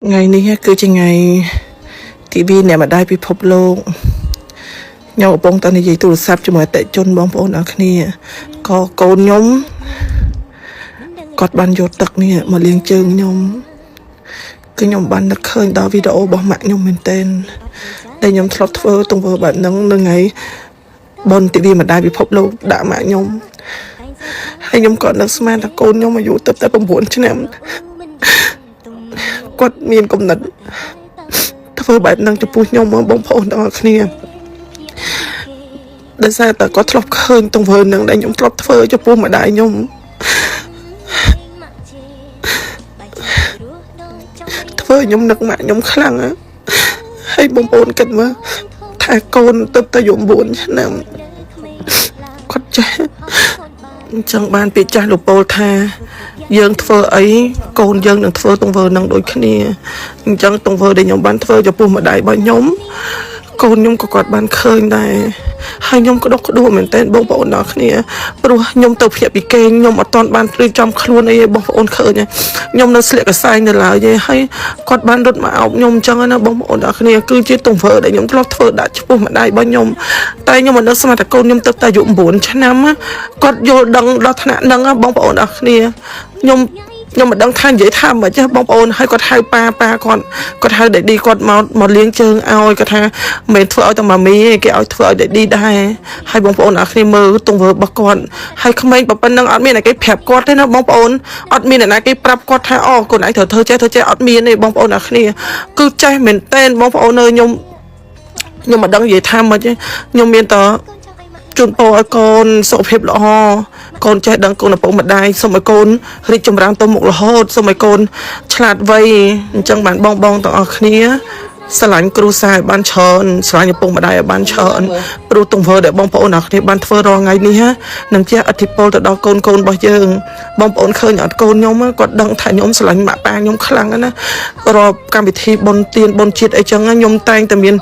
ថ្ងៃនេះគឺជាថ្ងៃទិវាអ្នកម្ដាយពិភពលោកខ្ញុំកំពុងតែនិយាយទូរស័ព្ទជាមួយអតិថិជនបងប្អូនអរគ្នាក៏កូនខ្ញុំគាត់បានយកទឹកនេះមកលាងជើងខ្ញុំគឺខ្ញុំបាននឹកឃើញដល់វីដេអូរបស់ម៉ាក់ខ្ញុំមែនទែនដែលខ្ញុំធ្លាប់ធ្វើទង្វើបែបហ្នឹងនៅថ្ងៃបុណ្យទិវាម្ដាយពិភពលោកដាក់ម៉ាក់ខ្ញុំហើយខ្ញុំក៏នឹកស្មានថាកូនខ្ញុំអាយុទើបតែ9ឆ្នាំគាត់មានគំនិតធ្វើបែបហ្នឹងចំពោះខ្ញុំបងប្អូនទាំងអស់គ្នាដោយសារតែគាត់ធ្លាប់ឃើញទង្វើហ្នឹងដែលខ្ញុំធ្លាប់ធ្វើចំពោះម្ដាយខ្ញុំធ្វើខ្ញុំនឹកម៉ាក់ខ្ញុំខ្លាំងណាស់ហើយបងប្អូនគិតមើលថាកូនទើបតែអាយុ9ឆ្នាំគាត់ចេះអញ្ចឹងបានពីចាស់លោកពោលថាយើងធ្វើអីកូនយើងនឹងធ្វើទង្វើនឹងដូចគ្នាអញ្ចឹងទង្វើដែលខ្ញុំបានធ្វើចំពោះម្ដាយរបស់ខ្ញុំកូនខ្ញុំក៏គាត់បានឃើញដែរហើយខ្ញុំក៏ដុកក្ដួលមែនតើបងប្អូនដល់គ្នាព្រោះខ្ញុំទៅភ្ញាក់ពីគេងខ្ញុំអត់ទាន់បានរៀបចំខ្លួនអីទេបងប្អូនឃើញខ្ញុំនៅស្លៀកកសែងនៅឡើយទេហើយគាត់បានរត់មកអោបខ្ញុំអញ្ចឹងណាបងប្អូនដល់គ្នាគឺជាទង្វើដែលខ្ញុំធ្លាប់ធ្វើដាក់ចំពោះម្ដាយរបស់ខ្ញុំតែខ្ញុំមិនដឹងស្មានតែកូនខ្ញុំទៅតែអាយុ9ឆ្នាំគាត់យល់ដឹងដល់ថ្នាក់ហ្នឹងបងប្អូនដល់គ្នាខ្ញុំមិនដឹងថានិយាយថាមិនចេះបងប្អូនហើយគាត់ហៅប៉ាប៉ាគាត់គាត់ហៅ daddy គាត់មកមកលាងជើងឲ្យគាត់ថាមិនធ្វើឲ្យតែម៉ាមីទេគេឲ្យធ្វើឲ្យ daddy ដែរហើយបងប្អូនអរគ្នាមើលទង្វើរបស់គាត់ហើយក្មេងប៉ុណ្ណឹងអត់មានអ្នកគេប្រាប់គាត់ទេណាបងប្អូនអត់មានអ្នកណាគេប្រាប់គាត់ថាអូកូនឯងត្រូវធ្វើចេះធ្វើចេះអត់មានទេបងប្អូនអរគ្នាគឺចេះមែនតែនបងប្អូនអើយខ្ញុំមិនដឹងនិយាយថាម៉េចទេខ្ញុំមានតែជូនពរឲ្យកូនសុខភាពល្អកូនចេះដឹងគុណឪពុកម្ដាយសូមឲ្យកូនរីកចម្រើនទៅមុខរហូតសូមឲ្យកូនឆ្លាតវៃអញ្ចឹងបានបងបងទាំងអស់គ្នាស្រឡាញ់គ្រួសារឲ្យបានច្រើនស្រឡាញ់ឪពុកម្ដាយឲ្យបានច្រើនព្រោះទង្វើដែលបងប្អូនអរគ្នាបានធ្វើរាល់ថ្ងៃនេះនឹងជះឥទ្ធិពលទៅដល់កូនកូនរបស់យើងបងប្អូនឃើញអត់កូនខ្ញុំគាត់ដឹងថាខ្ញុំស្រឡាញ់ម៉ាក់ប៉ាខ្ញុំខ្លាំងណាស់រាល់កម្មវិធីបុណ្យទានបុណ្យជាតិអីចឹងខ្ញុំតែងតែមាន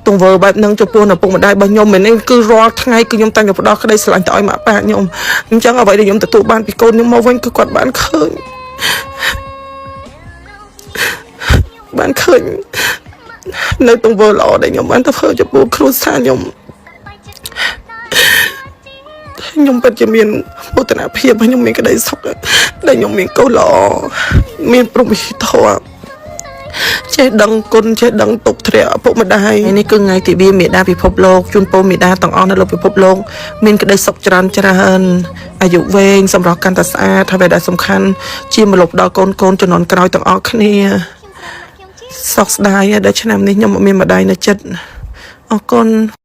ទង្វើបែបហ្នឹងចំពោះឪពុកម្ដាយរបស់ខ្ញុំមែនទេគឺរាល់ថ្ងៃគឺខ្ញុំតែងតែផ្ដល់ក្តីស្រឡាញ់ទៅឲ្យម៉ាក់ប៉ាខ្ញុំអញ្ចឹងអ្វីដែលខ្ញុំទទួលបានពីកូនខ្ញុំមកវិញគឺគាត់បានឃើញបានឃើញនៅទង្វើល្អដែលខ្ញុំបានធ្វើចំពោះគ្រួសារខ្ញុំខ្ញុំពិតជាមានមោទនភាពហើយខ្ញុំមានក្តីសុខដែលខ្ញុំមានកូនល្អមានព្រហ្មវិធម៌ចេះដឹងគុណចេះដឹងទុកធ្រាក់ឪពុកម្ដាយនេះគឺថ្ងៃទិវាមេដាពិភពលោកជូនពរមេដាទាំងអស់នៅលើពិភពលោកមានក្តីសុខច្រើនច្រើនអាយុវែងសម្រស់កាន់តែស្អាតហើយដែលសំខាន់ជាមលប់ដល់កូនកូនជំនាន់ក្រោយទាំងអស់គ្នាសោកស្ដាយដែលឆ្នាំនេះខ្ញុំអត់មានម្ដាយនៅចិត្តអរគុណ។